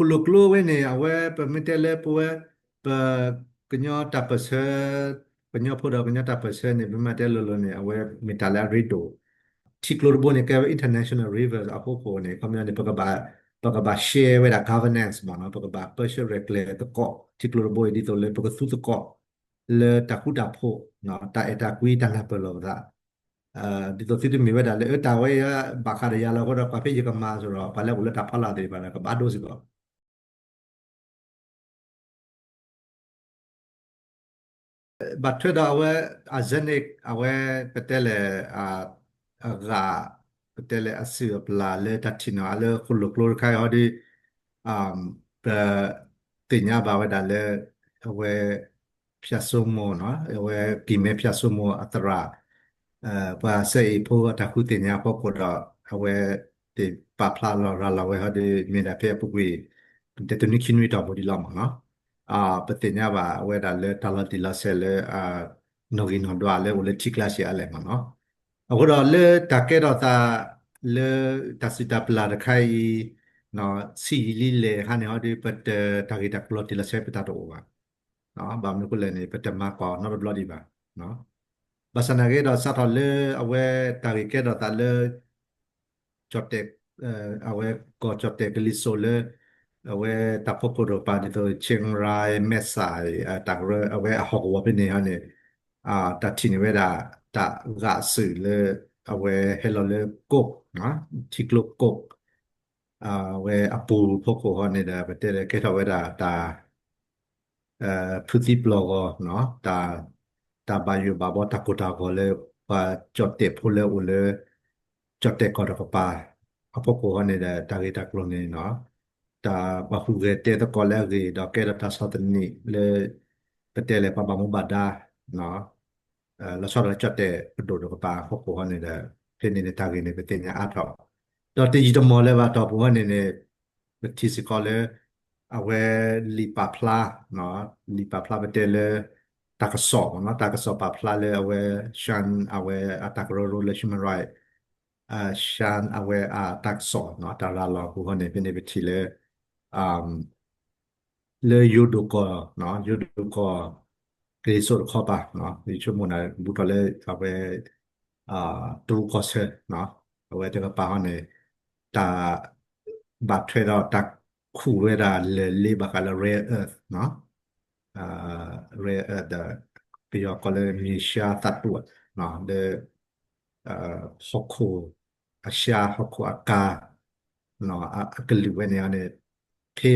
ဃိၣ်လိာ်ကျိဝဲန့ၣ် အဝဲပမ့ၢ်တဲလၢပဝဲ ပ ကညီတၢ်ပၢၢ်ဆၢ ကညီဖိဒီးကညီတၢ်ပၢၢ်ဆၢန့ၣ် ပမ့ၢ်တဲလိၤလိၤန့ၣ် အဝဲမ့ၢ်တၢ်လၢအရ့ဒိၣ် ထံကျိတဘိန့ၣ် ကဲဝဲ international rivers အဖီခိၣ်န့ၣ် ခီပညီန့ၣ် ပကဘၣ် ပကဘၣ် share ဝဲဒၣ် governance မ့ၢ်နီၤ ပကဘၣ်ပၢဆှၢရဲၣ်ကျဲၤသကိး ထံကျိတဘိအံၤ ဒ်သိးလၢပကသူသကိး လၢတၢ်ဃူတၢ်ဖိး တၢ်အဲၣ်တၢ်ကွံ တၢ်နၢ်ပၢၢ်လိာ်ပသး ဒ်သိးသုတမ့ၢ်ဝဲဒၣ်လၢ အၢ တၢ်ဝဲအံၤ ဘၣ်ဃးဒီးယၤလီၤအဃိဒီး ပှၤဖဲယကမၤစ့ၢ်ဒီး ပှၤလၢအိၣ်လၢတၢ်ဖီလာ်သ့ၣ်တဖၣ်ဒီး ကဘၣ်ဒိစ့ၢ်ကီး ဘၣ်ထွဲဒီးအဝဲ arsenic အဝဲ ပတဲလဲၣ် အဂၤ ပတဲလဲၣ်အစုၣ်အပျၢ်လၢတၢ်ထံၣ်နီၤ အလၢဃိၣ်လိာ်ကျိတခါအံၤဟီဒီး ပသ့ၣ်ညါဘၣ်ဝဲဒၣ်လၢ အဝဲ ဖၠၣ်စိမိၤနီၤ အဝဲကံၢ်မဲဖၠၣ်စိမိၤအသရၣ် ပှၤစဲအ့ၣ်ဖိအတၢ်ဃုသ့ၣ်ညါအဖီခိၣ်ဒီး အဝဲသ့ၣ်ပာ်ဖျါလီၤရၤလီၤဝဲဟီဒီး မ့ၢ်ဒၣ်ဖဲအပူၤကွံာ် တနွံခံနွံတီၢ်ပူၤဒံးလီၤမ့ၢ်နီၤ ပသ့ၣ်ညါဘၣ်ဝဲဒၣ်လၢတၢ်လီၤတံၢ်လီၤဆဲးလၢ နီၣ်ဂံၢ်နီၣ်ဒွးလၢအိၣ်လၢထံကျါဆံးအါလဲၣ်မ့ၢ်နီၤ အဃိဒီးလၢတၢ်ကဲထီၣ်သး လၢတၢ်စုၣ်တၢ်ပျၢ်တခါအံၤ ဆံးယံာ်လံလဲၣ်ဟါန့ၣ်ဟီဒီး ပတၢ်ဂ့ၢ်တၢ်ကျိၤတံၢ်လီၤဆဲးပတၢ်တအိၣ်ဘၣ် ဘၣ်မနုၤအဃိလဲၣ်န့ၣ် ပတမၤကွၢ်အီၤနီတဘျီဒံးဘၣ်. ဘၣ်ဆၣ်သနာ်က့ဒီး စးထီၣ်လၢအဝဲတၢ်ဂ့ၢ်ကဲထီၣ်သးလၢ ကၠီၣ်တဲၣ် အဝဲကီၢ်ကၠီၣ်တဲၣ်ကလံၤစိးလၢ အဝဲတၢ်ဖီခိၣ်တကပၤဒ်သိး ကၠ့ၣ်ရၢၣ် မဲၢ်စၢ် တၢ်ကရၢ အဝဲအဟီၣ်ကဝီၤဖဲန့ၣ်ဟီန့ၣ် တၢ်ထံၣ်န့ၢ်ဝဲဒၣ် တၢ်ဂာ်စုၣ်လၢ အဝဲဟဲလီၤလၢကိး ထံကျိကိး အဝဲအပူၤဖီခိၣ်ဟီန့ၣ်ဒီး ပတဲလၢကဲထီၣ်ဝဲဒၣ်တၢ် ဖုသံပျီၢ်ဂီၤ တၢ် တၢ်ဘၣ်ယိၣ်ဘၣ်ဘီတၢ်ကိၢ်တၢ်ဂီၤလၢ ပှၤကၠီၣ်တဲၣ်ဖိလၢအိၣ်လၢ ကၠီၣ်တဲၣ်ကီၢ်တကပၤ အဖီခိၣ်ဟီန့ၣ်ဒီး တၢ်ဂ့ၢ်တၢ်ကျိၤန့ၣ် တၢ်ပှၤဟူးဂဲၤတဲသကိးလၢအဂ့ၢ် ဒီးကဲထီၣ်တၢ်ဆီၣ်သနံးလၢ ပတဲလၢပှၤဘၣ်မူဘၣ်ဒါ လီၤဆီဒၣ်လၢကၠီၣ်တဲၣ်ပဒိၣ်တကပၤအဖီခိၣ်ဟီန့ၣ်ဒီး ဖဲန့ၣ်န့ၣ်တၢ်ဂ့ၢ်န့ၣ် ပသ့ၣ်ညါအါထီၣ် ဒီးတယံာ်တမီၢ်လၢၤဘၣ်တီၢ်ပူၤဟီန့ၣ်န့ၣ် ပထံၣ်စ့ၢ်ကီးလၢ အဝဲလံာ်ပာ်ဖျါ လံာ်ပာ်ဖျါပတဲလၢ တၢ်ကစီၣ်မ့ၢ်နီၤ တၢ်ကစီၣ်ပာ်ဖျါလၢအဝဲ ရှၢၣ် အဝဲအတၢ်ကရၢကရိလၢ human right ရှၢၣ် အဝဲအတၢ်ကစီၣ် တၢ်ရၤလီၤအပူၤဟီန့ၣ် ဖဲန့ၣ်ပထံၣ်လၢ လၢယိၤဒိၣ်ကီၢ် ယိၤဒိၣ်ကီၢ် ကလံၤစိးတခီပၤ ယဆိကမိၣ်န့ၣ် ဘူးထီၣ်လၢအဝဲ တရူးကီၢ်ဆၢ အဝဲတကပၤဟီန့ၣ် တၢ်ဘၣ်ထွဲဒီးတၢ်ခူၣ်ဝဲဒၣ်လၢၢ်လ့ဘၣ်ဃးလၢ rare earth နီၤ rare earth ဒီး ပယီၤကိးလၢမြေရှားသတ္တု လၢ ဟီၣ်ခိၣ်အရှါ ဟီၣ်ခိၣ်အကါ အကလုာ်ဝဲန့ၣ်န့ၣ် ဖဲ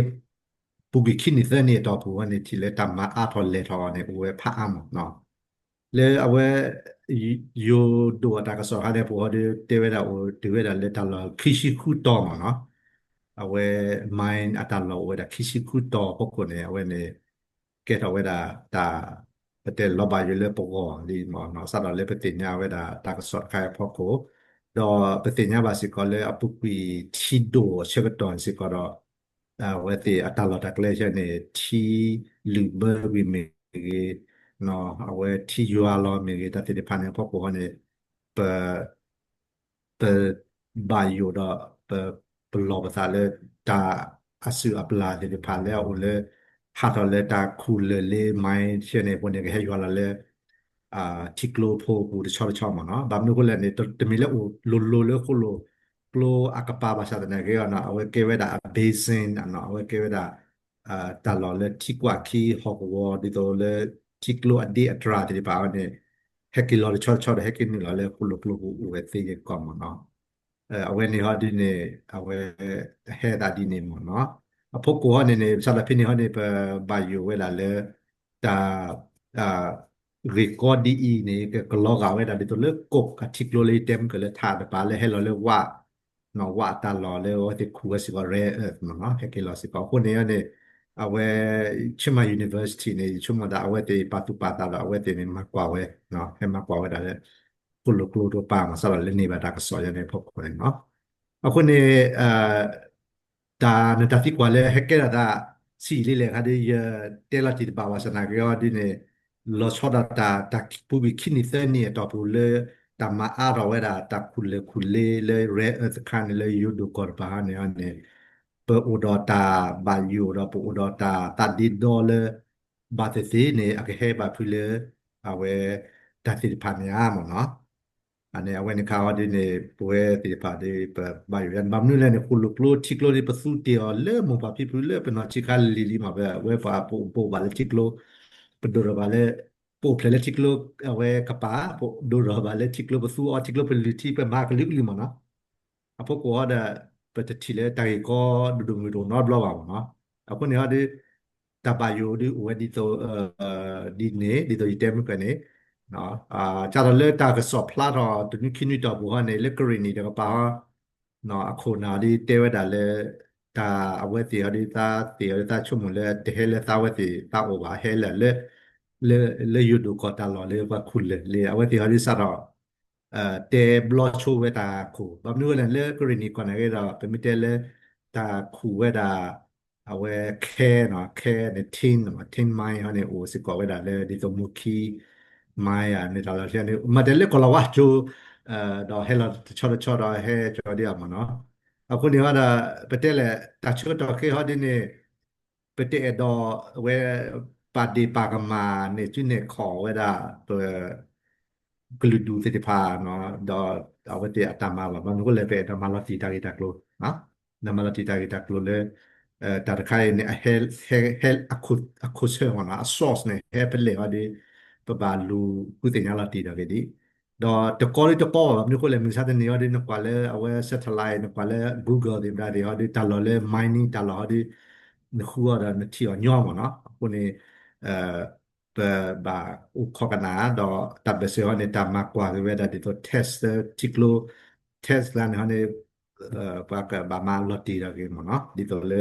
ပူၤကွံာ်ခံနံၣ်သၢနံၣ်အတီၢ်ပူၤဝဲန့ၣ် ထံၣ်လၢတၢ်မၤအါထီၣ်လဲၤထီၣ်အီၤန့ၣ် အိၣ်ဝဲဖးအါမးနီၤ လၢအဝဲ ယိၤဒိၣ်အတၢ်ကစီၣ်ခါန့ၣ် ပဟီဒီးတဲဝဲဒၣ်အိၣ်တုၤဝဲဒၣ်လၢတၢ်လီၢ်ခံဆံဃုတီၤမးနီၤ အဝဲ mine အတၢ်လီၢ်အိၣ်ဝဲဒၣ်ခံဆံဃုတီၤအဖီခိၣ်န့ၣ် အဝဲန့ၣ် ကဲထီၣ်ဝဲဒၣ်တၢ် ပတဲလီၤဘၣ်ယိၣ်လၢပဂီၢ်လံမးနီၤ စးထီၣ်လၢပသ့ၣ်ညါဝဲဒၣ်တၢ်ကစီၣ်တခါအံၤအဖီခိၣ် ဒီးပသ့ၣ်ညါဘၣ်စ့ၢ်ကီးလၢအပူၤကွံာ်ထံဒိၣ်အဆၢကတီၢ်စ့ၢ်ကီးဒီး အဝဲသ့ၣ်အတၢ်လီၢ်တၢ်ကျဲဆၢန့ၣ် ထံလုၢ်ဘၢကွံာ်မ့ၢ်ဂ့ၤ, အဝဲထံယွၤလီၤမ့ၢ်ဂ့ၤ တၢ်သ့ၣ်တဖၣ်န့ၣ် အဖီခိၣ်ဃီန့ၣ် ပ ပဘၣ်ယိၣ်ဒီး ပ ပလီၢ်ပသးလၢ တၢ်အစုၣ်အပျၢ်သ့ၣ်တဖၣ်လၢအအိၣ်လၢ ဟးထီၣ်လၢတၢ်ခူၣ်လၢၢ်လ့ mine ဆၢန့ၣ် အဃိန့ၣ် ကဟဲယွၤလီၤလၢ ထံကျိဖိပူၤတဆီတဆီမးနီၤ. ဘၣ်မနုၤအဃိလဲၣ်န့ၣ် တမ့ၢ်လၢအိၣ်လိၤလိၤလၢဃိၣ်လိာ်ကျိအကပၤဘၣ်ဆၣ်သနာ်က့ အဝဲကဲဝဲဒၣ်အ basin အဝဲကဲဝဲဒၣ် တၢ်လီၢ်လၢထံကွၢ်ခံဟီၣ်ကဝီၤ ဒ်သိးလၢထံကျိအဒ့အတြၢ်သ့ၣ်တဖၣ်အံၤန့ၣ် ဟဲက့ၤလီၤတဆီတဆီဒီးဟဲက့ၤနုာ်လီၤလၢဃိၣ်လိာ်ကျိပူၤအိၣ်ဝဲသ့ဂ့ၤကီးမးနီၤ. အဝဲန့ၣ်ဟီဒ်န့ၣ် အဝဲဟဲသးဒ်န့ၣ်မးနီၤ. အဖီခိၣ်ဟီန့ၣ်န့ၣ် ဘၣ်ဆၣ်ဒီးဖဲန့ၣ်ဟီန့ၣ် ပဘၣ်ယိၣ်ဝဲဒၣ်လၢ တၢ် ဂ့ၢ်ကီဒ်အံၤန့ၣ် ကကလီၤဂာ်ဝဲဒၣ်ဒ်သိးလၢကိးအထံကျိလၢယတဲမုၢ်ကလၢထးတပၤလၢဟဲလီၤလၢဝၣ် ဝၣ်အတၢ်လီၢ်လၢအဝဲသ့ၣ်ခူၣ်ဝဲစ့ၢ်ကီး rare earth မးနီၤ ဟဲက့ၤလီၤစ့ၢ်ကီး. အဃိန့ၣ်န့ၣ် အဝဲ Chiang Mai University န့ၣ် ယဆိကမိၣ်ဒၣ်အဝဲသ့ၣ်ပာ်သူၣ်ပာ်သးဒီးအဝဲသ့ၣ်န့ၣ် မၤကွၢ်ဝဲ ဟဲမၤကွၢ်ဝဲဒၣ်လၢ ဃိၣ်လိာ်ကျိတကပၤမး စးထီၣ်လၢန့ၢ်ဘၣ်တၢ်ကစီၣ်ယၤန့ၣ်အဖီခိၣ်န့ၣ်နီၤ. အဃိန့ၣ် တၢ်နတၢ်သံကွၢ်လၢဟဲကဲထီၣ်သး ဆံးလံလဲၣ်ခါဒ် ယတဲလီၤတံၢ်တဘၣ်ဘၣ်ဆၣ်သနာ်က့အီၤဒ်န့ၣ် လီၤဆီဒၣ်တၢ် တၢ်ပူၤကွံာ်ခံနံၣ်သၢနံၣ်အတီၢ်ပူၤလၢ တၢ်မၤအါထီၣ်ဝဲဒၣ်တၢ်ခူၣ်လၢၢ်ခူၣ်လ့လၢ rare earth တခါန့ၣ်လၢယိၤဒိၣ်ကီၢ်တပၤန့ၣ်န့ၣ် ပအိၣ်ဒီးတၢ်ဘၣ်ယိၣ်ဒီးပအိၣ်ဒီးတၢ်သးဒ့ဒီလၢ ဘၣ်သ့ၣ်သ့ၣ်န့ၣ် အကဟဲဘၣ်ဖုးလၢ အဝဲ တၢ်သ့ၣ်တဖၣ်န့ၣ်ဧါမ့ၢ်နီၤ. အန့ၣ် အဝဲန့ၣ်ခါဟီဒ်န့ၣ် ပဝဲသ့ၣ်တဖၣ်ဒီး ပဘၣ်ယိၣ်ယါန့ၣ် ဘၣ်မနုၤလဲၣ်န့ၣ် ဃိၣ်လိာ်ကျိထံကျိန့ၣ် ပသူတ့ၢ်အီၤလၢမိၢ်ပၢ်ဖံဖုလၢပနီၢ်ဆံးခါလံၤလံၤမး ပဝဲပှၤပအိၣ်ဘၣ်လၢထံကျိ ပဒိၣ်ထီၣ်ဘၣ်လၢ ပအိၣ်ဖျဲၣ်လၢထံကျိ အဝဲကပၤ ပဒိၣ်ထီၣ်ဘၣ်လၢထံကျိ ပသူအီၤထံကျိ ပလုၢ်ထံ ပမၤကလုာ်ကလုာ်မးနီၤ. အဖီခိၣ်ဟီဒီး ပတထံၣ်လၢတၢ်ဂ့ၢ်ကီဒိၣ်ဒိၣ်မုၢ်မုၢ်တအိၣ်နီတဘျီဘၣ်မးနီၤ. အဃိန့ၣ်ဟီဒီး တၢ်ဘၣ်ယိၣ်ဒုးအိၣ်ဝဲဒ်သိး ဒ်န့ၣ် ဒ်သိးယတဲမုၢ်ကန့ၣ် စးထီၣ်လၢတၢ်ကစီၣ်ဖျါထီၣ်တနွံခံနွံတီၢ်ပူၤဟီန့ၣ် လၢကရ့ၣ်နံၣ်တကပၤဟီ အခိၣ်နၢ်ဒ်တဲဝဲဒၣ်လၢ တၢ်အဝဲသ့ၣ်ဟီဒ်သးသ့ၣ်ဟီဒ်သးဆိကမိၣ်လၢတဟဲလၢသးဝဲသ့ၣ်သးအိၣ်ဘၣ် ဟဲလၢ လၢ လၢယိၤဒိၣ်ကီၢ်တၢ်လီၢ်လၢပှၤခူၣ်လၢာ်လံ အဝဲသ့ၣ်ဟီဒ်စးထီၣ် တဲဘျီဆိဝဲတၢ်ခိၣ် ဘၣ်မနုၤဝဲလဲၣ် လၢကရ့ၣ်နံၣ်ကီၢ်န့ၣ်က့ဒီး ပမ့ၢ်တဲလၢ တၢ်ခူၣ်ဝဲဒၣ် အဝဲခဲနီၤ ခဲန့ၣ် tin နီၤ tin mine ဟီန့ၣ် အိၣ်စ့ၢ်ကီးဝဲဒၣ်လၢဒ်သိးမိၢ်ခံ mine န့ၣ်တၢ်လီၢ်ခံန့ၣ် မ့ၢ်တဲလၢကီၢ်လီၤဝါကၠိ ဒီးဟဲလီၤတဆီတဆီဒီးဟဲကၠီဒ်အမ့ၢ်နီၤ. အဃိန့ၣ်ဟီဒီး ပတဲလဲၣ် တၢ်ဆၢကတီၢ်ခဲဟီဒ်န့ၣ် ပတအဲၣ်ဒိးဝဲ ပာ်ဒ့ၣ်ပာ်ကမၣ်န့ၢ်စုနဲၣ်ခီၣ်ဝဲဒၣ် ပ ကလုာ်ဒူၣ်သ့ၣ်တဖၣ် ဒီးအဝဲသ့ၣ်အတၢ်မၤဘၣ် ဘၣ်မနုၤအဃိလဲၣ် ပအဲၣ်ဒိးမၤလီၤတံၢ်တၢ်ဂ့ၢ်တၢ်ကျိၤ မၤလီၤတံၢ်တၢ်ဂ့ၢ်တၢ်ကျိၤလၢ တၢ်တခါအံၤန့ၣ် အဟဲ ဟဲ အခိၣ်ဆၢမ့ၢ်နီၤ အ source န့ၣ် ဟဲဖဲလဲၣ်ဟီဒီး ပဘၣ်လူၤဃုသ့ၣ်ညါလီၤတံၢ်တၢ်ဂ့ၢ်ဒ် ဒီးတကီဒီးတကီဘၣ် ဘၣ်မနုၤအဃိလဲၣ် မုၢ်ဆါတနံၤဟီဒီး နကွၢ်လၢအဝဲ satellite နကွၢ်လၢ Google သ့ၣ်မတၤသ့ၣ်ဟီဒီး တၢ်လီၢ်လၢ mining တၢ်လီၢ်ဟီဒီး နဃုအီၤဒီးနထံၣ်အီၤညီမ့ၢ်နီၤ အဃိန့ၣ် ပဘၣ်အိၣ်ခိးကနၣ်ဒီးတၢ်ဘၢၣ်စၢၤဟီန့ၣ် တၢ်မၤကွၢ်က့ၤဝဲဒၣ်ဒ်သိး test ထံကျိ test လၢန့ၣ်ဟီန့ၣ် ပှၤကဘၣ်မၤလီၤတံၢ်တၢ်ဂ့ၢ်မ့ၢ်နီၤ ဒ်သိးလၢ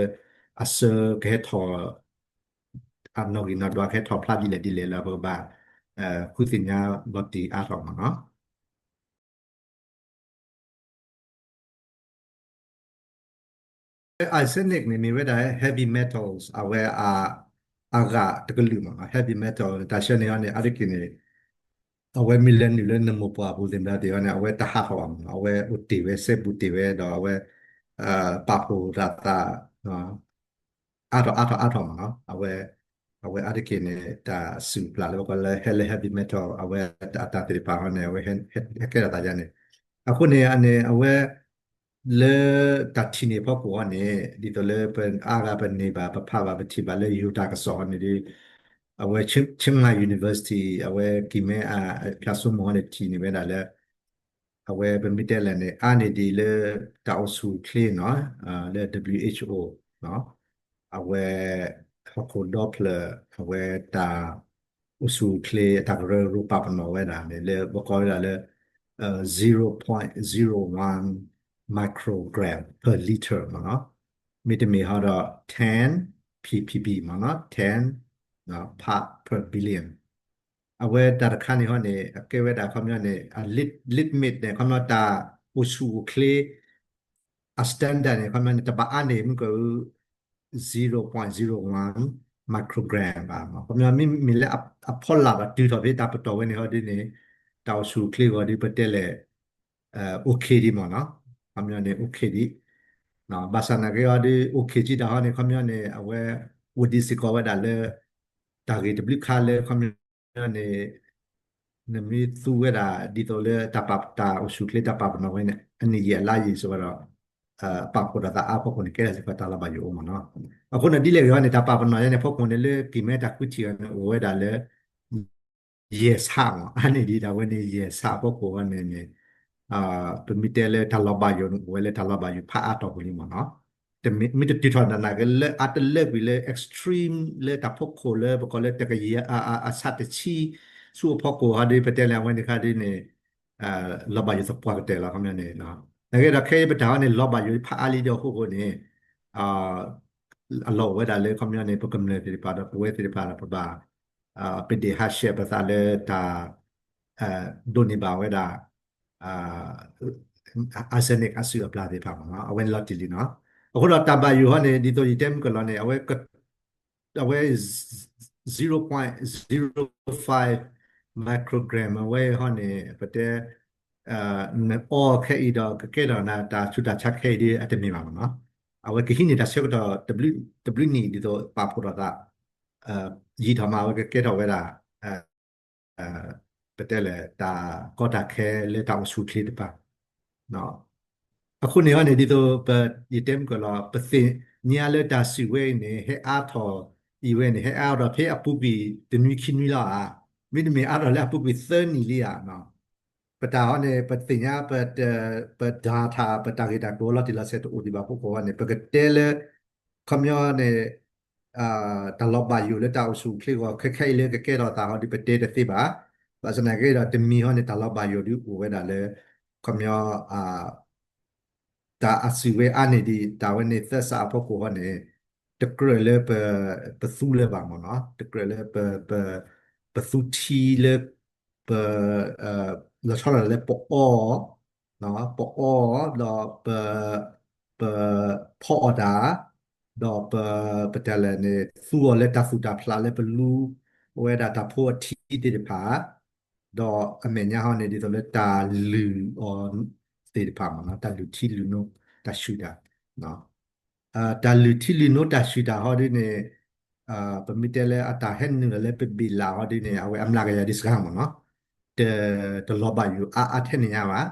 အဆၢကဟဲထီၣ် အနီၣ်ဂံၢ်နီၣ်ဒွးကဟဲထီၣ်ဖျါဒ်လဲၣ်ဒ်လဲၣ်လၢပကဘၣ် ဃုသ့ၣ်ညါလီၤတံၢ်အါထီၣ်မ့ၢ်နီၤ. arsenic န့ၣ် မ့ၢ်ဝဲဒၣ် heavy metals အဝဲ အဂၤတကလုာ်မ့ၢ်နီၤ heavy metal န့ၣ် တၢ်ဆၢန့ၣ်ဟီန့ၣ် အါတက့ၢ်န့ၣ် အဝဲမ့ၢ်လဲၤနုာ်လၢနမိၢ်ပှၢ်ပူၤသ့ၣ်မတၤသ့ၣ်ဟီန့ၣ် အဝဲတဟးထီၣ်ဘၣ်မ့ၢ်နီၤ အဝဲအိၣ်တ့ၢ်ဝဲ စဲဘူးတ့ၢ်ဝဲဒီးအဝဲ ပာ်ဖှိၣ်တၢ်သး အါထီၣ်အါထီၣ်အါထီၣ်မ့ၢ်နီၤ အဝဲ အဝဲအါတက့ၢ်န့ၣ် တၢ်စူၣ်ပျၢ်လၢပကိးလၢ ဟဲလၢ heavy metal အဝဲအတၢ်သ့ၣ်တဖၣ်ဟီန့ၣ် အဝဲဟဲကဲထီၣ်သးယါန့ၣ် အဃိန့ၣ် အန့ၣ် အဝဲ လၢတၢ်ထံၣ်န့ၢ်ဖီခိၣ်ဟီန့ၣ် ဒ်သိးလၢပအါဂၤပန့ၢ်ဘၣ် ပဖးဘၣ် ပထံၣ်ဘၣ်လၢယိၤတၢ်ကစီၣ်ဟီန့ၣ်ဒီး အဝဲ Chiang Mai University အဝဲကံၢ်မဲအဖၠၣ်စိမိၤဟီန့ၣ် ထံၣ်န့ၢ်ဝဲဒၣ်လၢ အဝဲပမ့ၢ်တဲလဲၣ်န့ၣ် အါန့ၢ်ဒံးလၢတၢ်အိၣ်ဆူၣ်အိၣ်ချ့နီၤ လၢ WHO အဝဲ ဟီၣ်ခိၣ်ဒီဖျၢၣ် အဝဲတၢ်အိၣ်ဆူၣ်အိၣ်ချ့ အတၢ်ကရၢကရိပာ်ပနီၣ်ဝဲဒၣ်န့ၣ် လၢပကိးဝဲဒၣ်လၢ zero point zero one microgram per liter မ့ၢ်နီၤ မ့တမ့ၢ်ဟီဒီး ten ppb မ့ၢ်နီၤ ten part per billion အဝဲတၢ်တခါန့ၣ်ဟီန့ၣ် အကဲဝဲဒၣ်ခီပညီန့ၣ် အ lit- litmus န့ၣ် ခီပညီတၢ်အိၣ်ဆူၣ်အိၣ်ချ့ အ standard န့ၣ် ခီပညီန့ၣ် တဘၣ်အါန့ၢ်မုၢ်က zero point zero one microgram ဘၣ်မ့ၢ် ခီပညီမ့မ့ၢ်လၢအဖီလာ်ဘၣ်တုၤထီၣ်ဖဲတၢ်ပတီၢ်ဝဲန့ၣ်ဟီဒ်န့ၣ် တၢ်အိၣ်ဆူၣ်အိၣ်ချ့ဂီၤဒ်ပတဲလဲၣ် OK ဒံးမ့ၢ်နီၤ ခီပညီန့ၣ် OK ဒံး ဘၣ်ဆၣ်နာ်က့ဟီဒ် OK ကံတၢ်ဟီန့ၣ် ခီပညီန့ၣ် အဝဲ အိၣ်ဒံးစ့ၢ်ကီးဝဲဒၣ်လၢ တၢ်ဂ့ၢ်တဘျုးခါလၢခီပညီန့ၣ် နမ့ၢ်သူဝဲဒၣ်ဒ်သိးလၢတၢ်ပာ်တၢ်အိၣ်ဆူၣ်အိၣ်ချ့တၢ်ပာ်ပနီၣ်ဝဲန့ၣ် အနံၣ်ယံာ်အလါယံာ်စ့ၢ်ကီးဒီး ပာ်ဖှိၣ်ဒီးသးအါဖီခိၣ်န့ၣ် ကဲထီၣ်စ့ၢ်ကီးတၢ်လီၤဘၣ်ယိၣ်အိၣ်မ့ၢ်နီၤ. အဃိန့ၣ်ဒ်လဲၣ်ဂ့ၤဟီန့ၣ် တၢ်ပာ်ပနီၣ်ယဲန့ၣ် ဖီခိၣ်န့ၣ်လၢကံၢ်မဲတၢ်ဃုထံၣ်အီၤန့ၣ် အိၣ်ဝဲဒၣ်လၢ ယဲၢ်ဆၣ်မ့ၢ် အါန့ၢ်ဒံးတၢ်ဝဲန့ၣ် ယဲၢ်ဆၣ်အဖီခိၣ်အီၤန့ၣ်န့ၣ် ပမ့ၢ်တဲလၢတၢ်လီၤဘၣ်ယိၣ်န့ၣ် အိၣ်ဝဲလၢတၢ်လီၤဘၣ်ယိၣ်ဖးအါတီၢ်ပူၤလံမ့ၢ်နီၤ. တမ့ၢ် မ့ၢ်တတုၤထီၣ်နးနးက့လၢအတလၢကွံာ်လၢ extreme လၢတၢ်ဖီခိၣ်လၢပကိးလၢတကယၤအဆၣ်တဆံဆူအဖီခိၣ်ဟီဒီး ပတဲလၢအဝဲန့ၣ်ခါဒ်န့ၣ် လီၤဘၣ်ယိၣ်သပှၢ်ကတၢၢ်လီၤ ခီပညီန့ၣ်. နာ်က့ဒီးခဲအံၤပတၢ်ဟီန့ၣ် လီၤဘၣ်ယိၣ်ဖးအါလံဒီးအဃိဃိန့ၣ် အလီၢ်အိၣ်ဝဲဒၣ်လၢခီပညီန့ၣ် ပကမျၢၢ်သ့ၣ်တဖၣ်ဒီး ပဝဲသ့ၣ်တဖၣ်ဒီး ပဘၣ် ပဒ့ၣ်ဟးဆှဲးပသးလၢတၢ် ဒိးန့ၢ်ဘၣ်ဝဲဒၣ် arsenic အစုၣ်အပျၢ်သ့ၣ်တဖၣ်မ့ၢ်နီၤ အဝဲန့ၣ်လီၤတံၢ်လံနီၤ. အဃိဒီးတၢ်ဘၣ်ယိၣ်ဟီန့ၣ် ဒ်သိးယတဲမုၢ်ကလီၤန့ၣ် အဝဲ အဝဲ zero point zero five microgram အဝဲဟီန့ၣ် ပတဲ နအီခဲအံၤဒီးကကဲထီၣ်နၤတၢ်ဆူးတၢ်ဆါခဲအံၤဒီးအတမ့ၢ်ဘၣ်မ့ၢ်နီၤ. အဝဲကဟံးန့ၢ်တၢ်ဆၢကတီၢ်တဘျုးနံၣ်ဒ်သိးပာ်ဖှိၣ်ထီၣ်သး ယံာ်ထီၣ်မး အဝဲကကဲထီၣ်ဝဲဒၣ် ပတဲလဲၣ်တၢ်ကီတၢ်ခဲလၢတၢ်အိၣ်ဆူၣ်အိၣ်ချ့တဖၣ် အဃိန့ၣ်ဟီန့ၣ် ဒ်သိးပ ယတဲမုၢ်ကၢၢ်လီၤ ပသ့ၣ်ညါလၢတၢ်စုၣ်ဝဲအံၤန့ၣ် ဟဲအါထီၣ်အံၤဝဲန့ၣ် ဟဲအါထီၣ်ဖဲအပူၤကွံာ်တနွံခံနွံလီၤဧါ, မ့တမ့ၢ်အါထီၣ်လၢအပူၤကွံာ်သၢနံၣ်လံဧါ. ပတၢ်ဟီန့ၣ် ပသ့ၣ်ညါ ပ ပ ဒၣ်ထၣ် ပတၢ်ဂ့ၢ်တၢ်ကျိၤလီၤတံၢ်လီၤဆဲးတအိၣ်ဒံးဘၣ် အဃိဃိန့ၣ် ပကတဲလၢ ခီပညီန့ၣ် တၢ်လီၤဘၣ်ယိၣ်လၢတၢ်အိၣ်ဆူၣ်အိၣ်ချ့အဂီၢ် ခဲခဲအံၤလၢကကဲထီၣ်သးဟီဒီး ပတဲတသ့ဘၣ်. ဘၣ်ဆၣ်သနာ်က့ဒီး တမံၤဟီန့ၣ် တၢ်လီၤဘၣ်ယိၣ်ဒီးအိၣ်ဝဲဒၣ်လၢ ခီပညီ တၢ်အစုၣ်ဝဲအါန့ၢ်ဒံး တၢ်ဝဲန့ၣ်သၢစးအဖီခိၣ်ဟီန့ၣ် တကြၢးလၢပ ပသူလၢၤဘၣ်မ့ၢ်နီၤ, တကြၢးလၢပ ပ ပသူထံလၢ ပ လီၤဆီဒၣ်တၢ်လၢပအီ ပအီ ဒီးပ ပ ဖီအီၣ်တၢ်, ဒီးပ ပတဲလဲၣ်န့ၣ် သူအီၤလၢတၢ်သူၣ်တၢ်ဖျးလၢပလူ ဝဲဒၣ်တၢ်ဖိအထံသ့ၣ်တဖၣ်, ဒီးအမဲာ်ညါဟီန့ၣ် ဒ်သိးလၢတၢ်လုၢ်အီၤသ့ၣ်တဖၣ်မ့ၢ်နီၤ, တၢ်လုၢ်ထံလုၢ်နိတၢ်ဆူၣ်တၢ် တၢ်လုၢ်ထံလုၢ်နိတၢ်ဆူၣ်တၢ်ဟီဒ်န့ၣ် ပမ့ၢ်တဲလၢအတၢ်ဟဲနုာ်လီၤလၢပဘ့ၣ်လၣ်ဟီဒ်န့ၣ် အဝဲအမျးကယၤဒ်စှၤမ့ၢ်နီၤ, တ တလီၤဘၣ်ယိၣ်အါအါထဲန့ၣ်ညါဘၣ်.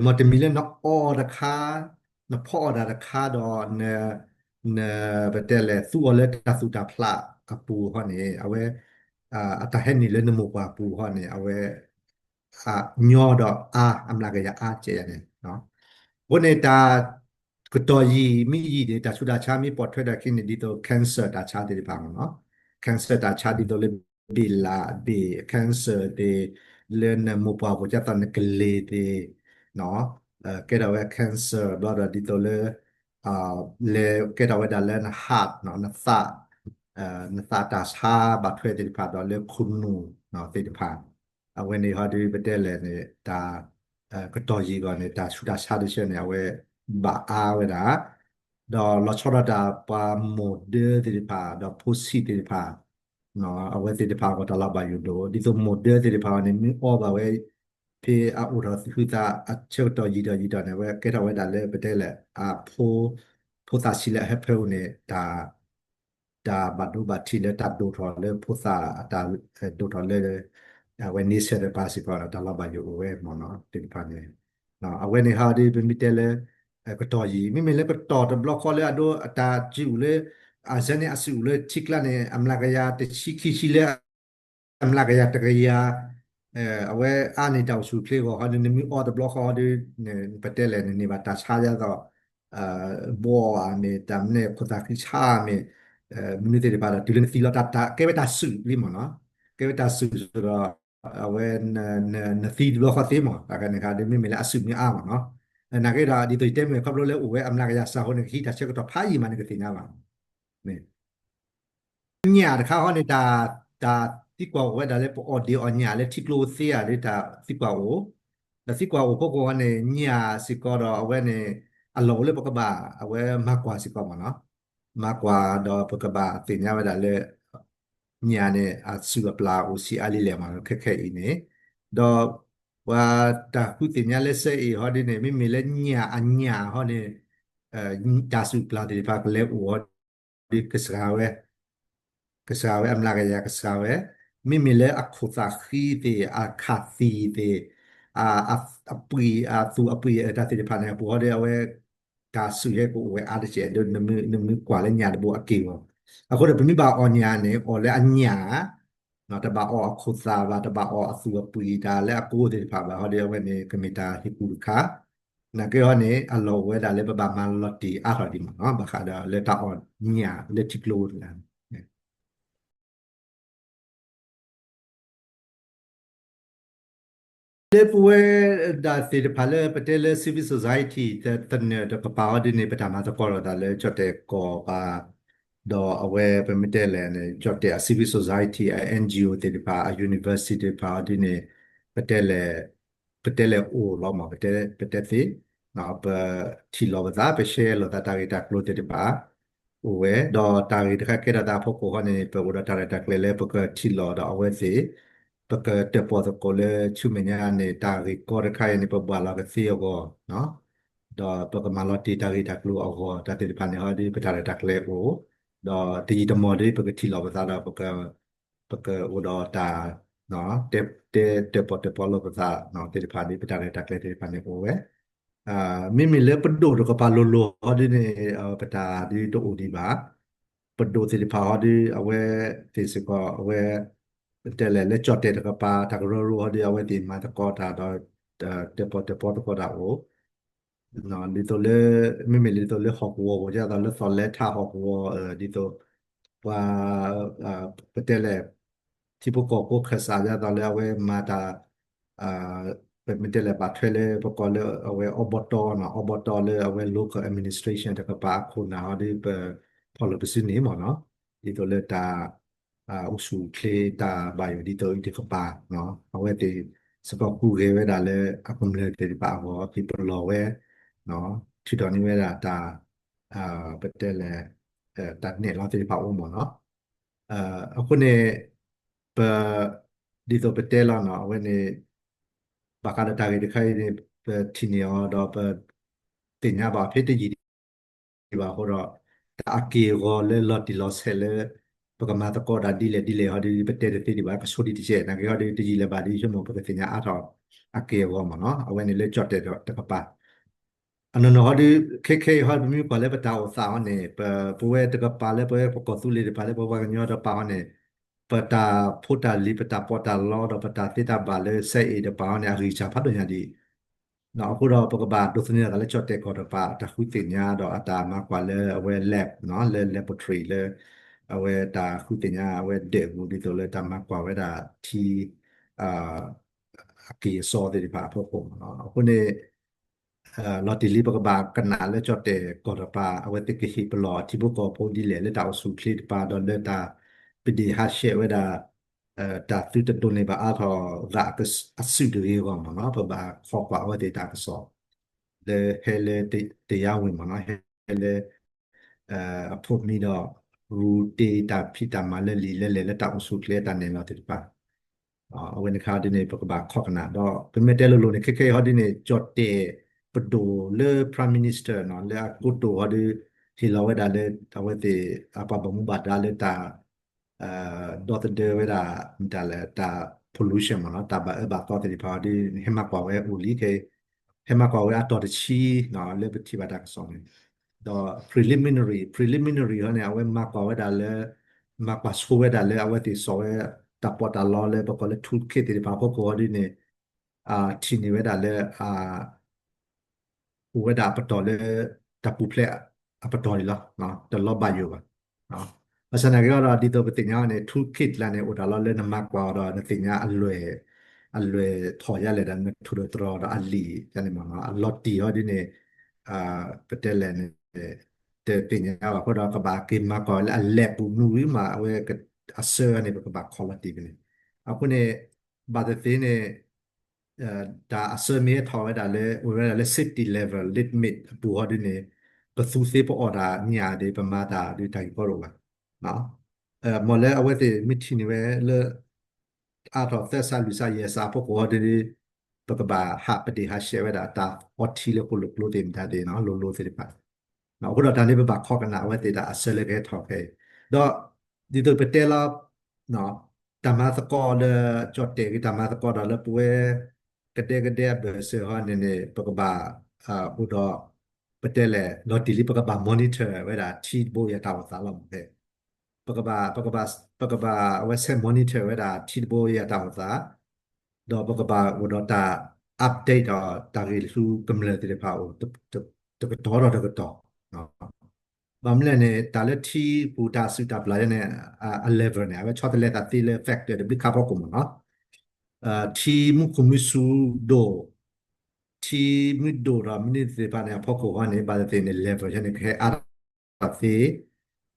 မ်တမံၤလၢနအီအီၤတခါ, နဖီအီၣ်တၢ်တခါဒီး န န ပတဲလဲၣ် သူအီၤလၢတၢ်သူၣ်တၢ်ဖျးအပူၤဟီန့ၣ် အဝဲ အတၢ်ဟဲနုာ်လၢနမိၢ်ပှၢ်ပူၤဟီန့ၣ် အဝဲ ညီဒီးအါ အမျးကယၤအါကဲယၤန့ၣ်. အဃိန့ၣ် တၢ်ကတီၢ်ယံာ်မ့ၢ်ယံာ်န့ၣ် တၢ်ဆူးတၢ်ဆါမ့ၢ်ပိာ်ထွဲဒီးခံန့ၣ် ဒ်သိး cancer တၢ်ဆါသ့ၣ်တဖၣ်မ့ၢ်နီၤ, cancer တၢ်ဆါဒ်သိးလၢ ဘ့ၣ်လၣ်ဘ့ၣ် cancer သ့ၣ်, လၢနမိၢ်ပှၢ်ပူၤ ကၢ်သိးနကလ့ၤသ့ၣ် ကဲထီၣ်ဝဲ cancer ဘျီဒီးဒ်သိးလၢ လဲၤကဲထီၣ်ဝဲဒၣ်လၢန heart နသး နသးတၢ်ဆါဘၣ်ထွဲသ့ၣ်တဖၣ်ဒီးလၢခိၣ်နူာ်သ့ၣ်တဖၣ်, အဝဲန့ၣ်ဟီဒ်ပတဲလဲၣ်န့ၣ် တၢ် ကတီၢ်ယံာ်အဂီၢ်န့ၣ် တၢ်ဆူးတၢ်ဆါတဆၢန့ၣ် အဝဲဘၣ်အါဝဲဒၣ်, ဒီးလီၤဆီဒၣ်တၢ်ပှၤမိၢ်ဒၢသ့ၣ်တဖၣ် ဒီးဖိဆံးသ့ၣ်တဖၣ် အဝဲသ့ၣ်တဖၣ်အဂီၢ်တၢ်လီၤဘၣ်ယိၣ်ဒိၣ်, ဒ်သိးမိၢ်ဒၢသ့ၣ်တဖၣ်န့ၣ် မ့ၢ်အီဘၣ်ဝဲ ဖဲအအိၣ်ထီၣ်ဟုသးအဆၢကတီၢ်ယံာ်ဒီးယံာ်ဒီးန့ၣ် အဝဲကဲထီၣ်ဝဲဒၣ်လၢပတဲလဲၣ် အဖိ ဖိသၣ်ဆံးလၢအဟၢဖၢအိၣ်န့ၣ် တၢ် တၢ်ဘၣ်ဒိဘၣ်ထံးလၢတၢ်ဒိၣ်ထီၣ်လၢဖိသၣ် တၢ်ဒိၣ်ထီၣ်လၢ အဝဲန့ဆၢၣ်တပၤစ့ၢ်ကီး တၢ်လီၤဘၣ်ယိၣ်အိၣ်ဝဲမ့ၢ်နီၤ သ့ၣ်တဖၣ်န့ၣ်, အဝဲန့ၣ်ဟီဒ်ပမ့ၢ်တဲလၢ ကတီၢ်ယံာ် မ့မ့ၢ်လၢပတီၢ်တဘျီဃီလၢအဒိ အတၢ်စုၣ်လၢ အစဲန့ၣ်အစုၣ်လၢထံကျါန့ၣ် အမျးကယၤတဆံခံဆံလၢ အမျးကယၤတကယၤ အဝဲအါန့ၢ်တၢ်အိၣ်ဆူၣ်အိၣ်ချ့အဂီၢ်ဟီဒ် နမ့ၢ်အီတဘျီဃီဟီဒ် ပတဲလဲၣ် နန့ၢ်ဘၣ်တၢ်ဆါယါသိး ဘှီဧါမ့ၢ် တၢ်မနုၤခိၣ်သၣ်ဃံဆါမ့ၢ် မနုၤသ့ၣ်တဖၣ်ဒီး တုၤလၢနသံလီၤတၢ် တၢ်ကဲဝဲတၢ်စုၣ်လံမ့ၢ်နီၤ, ကဲဝဲတၢ်စုၣ်ဒီး အဝဲ နသံတဘျီဃီသ့မ့ၢ် တၢ်ခါန့ၣ်ခါဒ် မ့မ့ၢ်လၢအစုၣ်မ့ၢ်အါမ့ၢ်နီၤ, နာ်က့ဒီး ဒ်သိးယတဲမ့ၢ်ခီဖျိလၢအိၣ်ဝဲအမျးကယၤစှၤအဃိန့ၣ် ကဟံးတၢ်ဆၢကတီၢ်ဖးယံာ်မးန့ၣ် ကသ့ၣ်ညါဘၣ် ညၣ်တခါဟီန့ၣ် တၢ် တၢ်သံကွၢ်အိၣ်ဝဲဒၣ်လၢပအီၣ်ဒ့ၣ်အီၣ်ညၣ်လၢထံကျိသ့ဧါ လၢတၢ်သံကွၢ်အိၣ်, ဒီးသံကွၢ်အိၣ်ဖီခိၣ်ဟီန့ၣ် ညၣ်စ့ၢ်ကီးဒီးအဝဲန့ၣ် အလီၢ်အိၣ်လၢပကဘၣ် အဝဲမၤကွၢ်စ့ၢ်ကီးမ့ၢ်နီၤ, မၤကွၢ်ဒီးပကဘၣ်သ့ၣ်ညါဝဲဒၣ်လၢ ညၣ်န့ၣ် အစုၣ်အပျၢ်အိၣ်ဆံးအါလံလဲၣ်မ့ၢ်နီၤ ခဲခဲအံၤန့ၣ်, ဒီး ပှၤတၢ်ဃုသ့ၣ်ညါလၢစဲအံၤဟီဒ်န့ၣ် မ့မ့ၢ်လၢညၣ်အညၣ်ဟီန့ၣ် တၢ်စုၣ်ပျၢ်သ့ၣ်တဖၣ်ကလဲၤအိၣ်ဟီဒ်ကစှၤဝဲ, ကစှၤဝဲအမျးကယၤကစှၤဝဲ, မ့မ့ၢ်လၢအခိၣ်သၣ်ဃံသ့ၣ် အခၣ်သံၣ်သ့ၣ် အပှံၢ်အသူၣ်အပှံၢ်အတၢ်သ့ၣ်တဖၣ်န့ၣ် အပူၤဟီဒ်အဝဲ တၢ်စုၣ်ဟဲကအိၣ်ဝဲအါတက့ၢ် ဒီးနမ့ၢ်ကွၢ်လၢညၣ်တဘိအက့ၢ်အဂီၢ်, အဃိဒီးပမ့ၢ်ဘၣ်အီၣ်ညၣ်န့ၣ် အီၣ်လၢအညၣ် တဘၣ်အီၣ်အခိၣ်သၣ်ဘၣ် တဘၣ်အီၣ်အသူၣ်အပှံၢ်တၢ်လၢအကိးသ့ၣ်တဖၣ်ဘၣ်ဟီဒ်အဝဲန့ၣ် ကမ့ၢ်တၢ်ဟ့ၣ်ကူၣ်တခါ, နာ်က့ဟီန့ၣ် အလီၢ်အိၣ်ဝဲဒၣ်လၢပဘၣ်မၤလီၤတံၢ်အါထီၣ်ဒံးမ့ၢ်နီၤ ဘၣ်ဃးဒီးလၢတၢ်အီၣ်ညၣ်လၢထံကျိတဂၤန့ၣ် လၢပဝဲဒၣ်သ့ၣ်တဖၣ်လၢပတဲလၢ civil society သနၢၣ်ဒီးကပာ်အီၤဒ်န့ၣ် ပတၢ်မၤသကိးလိာ်သးလၢကၠီၣ်တဲၣ်ကီၢ်ပၤ, ဒီးအဝဲပမ့ၢ်တဲလဲၣ်န့ၣ် ကၠီၣ်တဲၣ်အ civil society အ NGO သ့ၣ်တဖၣ် အ university သ့ၣ်တဖၣ်အီၤဒ်န့ၣ် ပတဲလဲၣ် ပတဲလဲၣ်အိၣ်လီၤမး ပတဲသ့ ပထံၣ်လိာ်ပသး ပ share လိာ်သးတၢ်ဂ့ၢ်တၢ်ကျိၤသ့ၣ်တဖၣ် အိၣ်ဝဲ ဒီးတၢ်ဂ့ၢ်တခါကဲထီၣ်သးအဖီခိၣ်ဃီန့ၣ် ပအိၣ်ဒီးတၢ်ရဲၣ်တၢ်ကျဲၤလၢပကထံၣ်လိာ်ဒီးအဝဲသ့ၣ် ပကတၢၣ်ပီၣ်သကိးလၢဆူမဲာ်ညါန့ၣ် တၢ်ဂ့ၢ်ကီတခါအံၤန့ၣ် ပဘှၢ်လီၤကသ့အဂီၢ် ဒီးပကမၤလီၤတ့ၢ်တၢ်ဂ့ၢ်တၢ်ကျိၤအဂီၢ် တၢ်သ့ၣ်တဖၣ်န့ၣ်ဟီဒီး ပတၢ်ရဲၣ်တၢ်ကျဲၤအိၣ်, ဒီးတယံာ်တမီၢ်ဒီး ပကထံၣ်လိာ်ပသးဒီး ပကအိၣ်ဒီးတၢ် တဲတၢၣ်ပီၣ်တၢၣ်ပီလိာ်ပသးသ့ၣ်တဖၣ်ဒီး ပတၢ်ရဲၣ်တၢ်ကျဲၤသ့ၣ်တဖၣ်န့ၣ်အိၣ်ဝဲ မ့မ့ၢ်လၢပဒိၣ်တကပၤလိၤလိၤဟီဒ်န့ၣ် ပတၢ်ဒ်တအိၣ်ဒံးဘၣ်. ပဒိၣ်သ့ၣ်တဖၣ်ဟီဒီး အဝဲသ့ၣ်စ့ၢ်ကီး အဝဲ တဲလဲၣ် လၢကၠီၣ်တဲာ်တကပၤ တၢ်ကရၢကရိဟီဒီး အဝဲသ့ၣ်မၤသကိးတၢ်ဒီး တၢၣ်ပီၣ်တၢၣ်ပီသကိးတၢ်အိၣ် ဒ်သိးလၢ မ့မ့ၢ်ဒ်သိးလၢဟီၣ်ကဝီၤပူၤ ဒ်သိးလၢသီၣ်လဲထးဟီၣ်ကဝီၤ ဒ်သိး ပှၤ ပတဲလဲၣ် ထံဖိကီၢ်ဖိခၢၣ်စး ဒ်သိးလၢအဝဲမၤတၢ် ပမ့ၢ်တဲလဲၣ် ဘၣ်ထွဲလၢပကိးလၢအဝဲအဘီတီနီၤ အဘီတီလၢအဝဲ local administration တကပၤအခိၣ်နၢ်ဟီဒီး ပဖီၣ်လိာ်ပစုန့ၣ်မ့ၢ်နီၤ ဒ်သိးလၢတၢ် အိၣ်ဆူၣ်အိၣ်ချ့တၢ်ဘၣ်ယိၣ်ဒ်သိးအံၤတကပၤ အဝဲသ့ၣ်စ့ၢ်ကီးဟူးဂဲၤဝဲဒၣ်လၢအကမျၢၢ်သ့ၣ်တဖၣ်အဂီၢ် ဟ့ၣ်ပလီၢ်ဝဲ ထုးထီၣ်န့ၢ်ဝဲဒၣ်တၢ် ပတဲလဲၣ် တၢ်နဲၣ်လီၤသ့ၣ်တဖၣ်အိၣ်မ့ၢ်နီၤ အဃိန့ၣ် ပ ဒ်သိးပတဲလီၤနီၤ အဝဲန့ၣ် ဘၣ်ဃးဒီးတၢ်ဂ့ၢ်တခါအံၤန့ၣ် ပထံၣ်န့ၢ်အီၤဒီးပ သ့ၣ်ညါဘၣ်ဖဲတယံာ်ဘၣ်အဃိဒီး တၢ်အက့ၢ်အဂီၤလၢလီၤတံၢ်လီၤဆဲးလၢ ပကမၤသကိးတၢ်ဒ်လဲၣ်ဒ်လဲၣ်ဟီဒီး ပတဲတသ့ဒံးဘၣ် ကဆိဒံးတကဲး နာ်က့ဟီဒီး တယံာ်လၢၤဘၣ်ဒီး ဆိကမိၣ်ပကသ့ၣ်ညါအါထီၣ် အက့ၢ်အဂီၤမ့ၢ်နီၤ အဝဲန့ၣ်လၢကၠီၣ်တဲာ်တကပၤ အနီၢ်နီၢ်ဟီဒီး ခဲခဲအံၤဟီ ပမ့ၢ်ကွၢ်လၢပတၢ်အိၣ်သးဟီန့ၣ် ပ ပဝဲတကပၤလၢပဝဲပကီၢ်သူလ့ၤတကပၤလၢပပှၤကညီတကပၤဟီန့ၣ် ပတၢ်ဖိတၢ်လံၤ ပတၢ်ပီးတၢ်လီ ဒီးပတၢ်သ့တၢ်ဘၣ်လၢ စဲအ့ၣ် တကပၤဟီန့ၣ် အဂံၢ်စၢ်ဖးဒိၣ်ညါဒံး အဃိဒီးပကဘၣ်ဒိးသန့ၤသးလၢကၠီၣ်တဲာ်ကီၢ်တကပၤ အတၢ်ဃုသ့ၣ်ညါဒီးအတၢ်မၤကွၢ်လၢအဝဲ lab နီၤ လၢ laboratory လၢ အဝဲတၢ်ဃုသ့ၣ်ညါအဝဲဒၢးပူၤ ဒ်သိးလၢတၢ်မၤကွၢ်ဝဲဒၣ်ထံ အက့ၢ်အစီသ့ၣ်တဖၣ်အဖီခိၣ်မ့ၢ်နီၤ အဃိန့ၣ် လီၤတံၢ်လံပကဘၣ်ကနၣ်လၢကၠီၣ်တဲာ်ကီၢ်တကပၤ အဝဲသ့ၣ်ကဟ့ၣ်ပလီၢ်ထံဖိကီၢ်ဖိဒ်လဲၣ် လၢတၢ်အိၣ်ဆူၣ်အိၣ်ချ့တကပၤ ဒီးလၢတၢ်ပဒ့ၣ်ဟးဆှဲးဝဲဒၣ် တၢ်သုတဒိးန့ၢ်ဘၣ်အါထီၣ်ဂၤအစုၣ်တဂ့ၤအဂီၢ်မ့ၢ်နီၤ ပဘၣ်ခိးကွၢ်အဝဲသ့ၣ်တၢ်ကစီၣ် လၢဟဲလၢ တရားဝင် မ့ၢ်နီၤ ဟဲလၢ အဖိးမံဒီး ရူတ့တၢ်ဖံးတၢ်မၤလၢလံာ်လဲၢ်လဲၢ်လၢတၢ်အိၣ်ဆူၣ်အိၣ်ချ့တၢ်နဲၣ်လီၤသ့ၣ်တဖၣ် အဝဲန့ၣ်ခါဒ်န့ၣ် ပကဘၣ်ခိးကနၣ်ဒီး ပမ့ၢ်တဲလိၤလိၤန့ၣ် ခဲခဲအံၤဟီဒ်န့ၣ် ကၠီၣ်တဲာ်ပဒိၣ်လၢ Prime Minister နီၤ လၢအကိတိာ်ဟီဒီး ဟ့ၣ်လီၤဝဲဒၣ်လၢ အဝဲသ့ၣ်အပှၤဘၣ်မူဘၣ်ဒါလၢတၢ် ဒီသဒၢဝဲဒၣ် မတၤလဲၣ် တၢ် pollution မ့ၢ်နီၤ တၢ်ဘၣ်အၢဘၣ်သီသ့ၣ်တဖၣ်ဟီဒ် ဟဲမၤကွၢ်ဝဲအိၣ်လံခဲအံၤ ဟဲမၤကွၢ်ဝဲအတီၤတဆံ လၢပထံၣ်ဘၣ်တၢ်ကစီၣ်န့ၣ် ဒီး preliminary preliminary ဟီန့ၣ် အဝဲမၤကွၢ်ဝဲဒၣ်လၢ မၤကွၢ်ဆိဝဲဒၣ်လၢအဝဲသ့ၣ်စိာ်ဝဲ တၢ်ပီးတၢ်လီလၢပကိးလၢ toolkit သ့ၣ်တဖၣ်အဖီခိၣ်ဟီဒ်န့ၣ် ထံၣ်န့ၢ်ဝဲဒၣ်လၢ အိၣ်ဝဲဒၣ်အပတီၢ်လၢ တၢ်ပူၤဖျဲးအပတီၢ်န့ၣ်လီၤ. တလီၤဘၣ်ယိၣ်ဘၣ်. ဘၣ်ဆၣ်သနာ်က့ဒီး ဒ်သိးပသ့ၣ်ညါန့ၣ် toolkit ကျါန့ၣ် အိၣ်တၢ်လီၤလၢနမၤကွၢ်အီၤဒီး နသ့ၣ်ညါအလွဲၢ်, အလွဲၢ်ထီၣ်ယါလဲၣ်ဒီး နထိၣ်ဒီးတြီၤဒီးအလံာ်ယါန့ၣ်မ့ၢ်နီၤ အလီၤတံၢ်ဟီဒ်န့ၣ် ပတဲလဲၣ်န့ၣ် တသ့ၣ်ညါဘၣ်အဃိဒီး ကဘၣ်က့ၤမၤကွၢ်ဝဲလၢအ lab ပူၤမနုၤဝံၤမး အဝဲ အဆၢန့ၣ် ပကဘၣ်ခိးလီၤတံၢ်ဖဲန့ၣ်. အဃိန့ၣ် ဘၣ်သ့ၣ်သ့ၣ်န့ၣ် တၢ်အဆၢမ့ၢ်ဟဲထီၣ်ဝဲဒၣ်လၢ အိၣ်ဝဲဒၣ်လၢ safety level limit အပူၤဟီဒ်န့ၣ် ပသူသ့ပအီၣ်တၢ်ညၣ်ဒီး ပမၤတၢ်ဒ်တၢ်ဂ့ၢ်ကီတအိၣ်ဘၣ်. မ်လၢအဝဲသ့ၣ်မ့ၢ်ထံၣ်န့ၢ်ဝဲလၢ အါထီၣ်သၢစးလွံၢ်စးယဲၢ်စးအဖီခိၣ်ဟီဒ်န့ၣ် ပကဘၣ်ဟးပဒ့ၣ်ဟးဆှဲးဝဲဒၣ်တၢ်အီထံလၢဃိၣ်လိာ်ကျိသ့ၣ်မတၤသ့ၣ်နီၤ လိၤလိၤသ့ၣ်တဖၣ် အဃိဒီးတၢ်န့ၣ် ပဘၣ်ခိးကနၣ်အဝဲသ့ၣ်တၢ်အဆၢလၢကဟဲထီၣ်ဖဲအံၤ ဒီး ဒ်သိးပတဲလီၤ တၢ်မၤသကိးဒီး ကၠီၣ်တဲာ်ဂ့ၤ တၢ်မၤသကိးဒီးလၢပဝဲ ကဒဲကဒဲအဘၢၣ်စၢၤဟီန့ၣ်န့ၣ် ပကဘၣ် အိၣ်ဒီး ပတဲလဲၣ် လီၤတံၢ်လံ ပကဘၣ် monitor ဝဲဒၣ်ထံတဘိအံၤအတၢ်အိၣ်သးလီၤမ့ၢ်ဖဲ ပကဘၣ် ပကဘၣ် ပကဘၣ်အဝဲဆဲး monitor ဝဲဒၣ်ထံတဘိအံၤအတၢ်အိၣ်သး ဒီးပကဘၣ်အိၣ်ဒီးတၢ် update ဒီးတၢ်ဂ့ၢ်လူၤကမျၢၢ်သ့ၣ်တဖၣ်အိၣ် တကတီၢ်ဒီးတကတီၢ် ဘၣ်မနုၤလဲၣ်န့ၣ် တၢ်လၢထံပူၤတၢ်စုၣ်တၢ်ပျၢ်ယဲန့ၣ် အ level န့ၣ် အဝဲဆီတလဲသးသ့လၢ factor တဘျုးခါဖီခိၣ်မ့ၢ်နီၤ ထံမုၢ်ခူၣ်မုၢ်စူၤဒိၣ် ထံမုၢ်ဒိၣ်ဒီးမနုၤသ့ၣ်တဖၣ်န့ၣ် အဖီခိၣ်ဟီန့ၣ် ဘၣ်သ့ၣ်သ့ၣ်န့ၣ် level ယဲန့ၣ် ကဟဲအါထီၣ်သ့